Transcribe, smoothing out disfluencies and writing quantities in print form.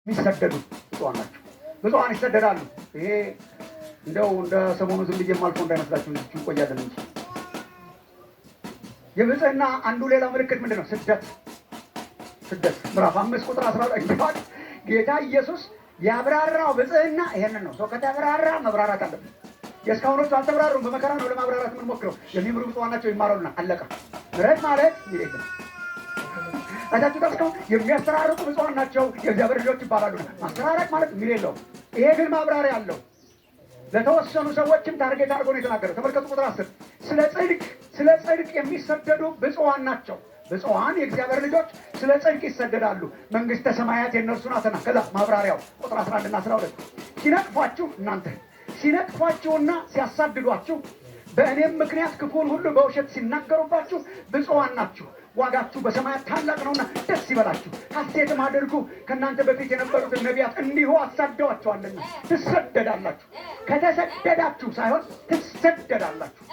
የሚሰደዱ ብፁዓን ናቸው። ብፁዓን ይሰደዳሉ። ይሄ እንደው እንደ ሰሞኑ ዝም ብዬ የማልፈው እንዳይመስላችሁ፣ እዚሁ እንቆያለን እንጂ። የብፅዕና አንዱ ሌላ ምልክት ምንድን ነው? ስደት። ስደት ምዕራፍ 5 ቁጥር 12 ጌታ ኢየሱስ ያብራራው ብፅዕና ይሄንን ነው። ሰው ከተብራራ መብራራት አለበት። የእስካሁኖቹ አልተብራሩም። በመከራ ነው ለማብራራት የምንሞክረው። የሚምሩ ብፁዓን ናቸው ይማራሉና፣ አለቀ። ምሕረት ማለት ይሄ አይታችሁ እስካሁን የሚያስተራርቁ ብፁዓን ናቸው የእግዚአብሔር ልጆች ይባላሉ። ማስተራረቅ ማለት የሚል የለውም። ይሄ ግን ማብራሪያ አለው። ለተወሰኑ ሰዎችም target አድርጎ ነው የተናገረው። ተመልከቱ ቁጥር 10፣ ስለ ጽድቅ የሚሰደዱ ብፁዓን ናቸው። ብፁዓን የእግዚአብሔር ልጆች ስለ ጽድቅ ይሰደዳሉ፣ መንግስተ ሰማያት የእነርሱ ናትና። ከዛ ማብራሪያው ቁጥር 11 እና 12፣ ሲነቅፏችሁ እናንተ ሲነቅፏችሁና ሲያሳድዷችሁ፣ በእኔም ምክንያት ክፉን ሁሉ በውሸት ሲናገሩባችሁ ብፁዓን ናችሁ። ዋጋችሁ በሰማያት ታላቅ ነውና ደስ ይበላችሁ፣ ሐሴትም አድርጉ። ከእናንተ በፊት የነበሩትን ነቢያት እንዲሁ አሳደዋቸዋልና። ትሰደዳላችሁ። ከተሰደዳችሁ ሳይሆን ትሰደዳላችሁ።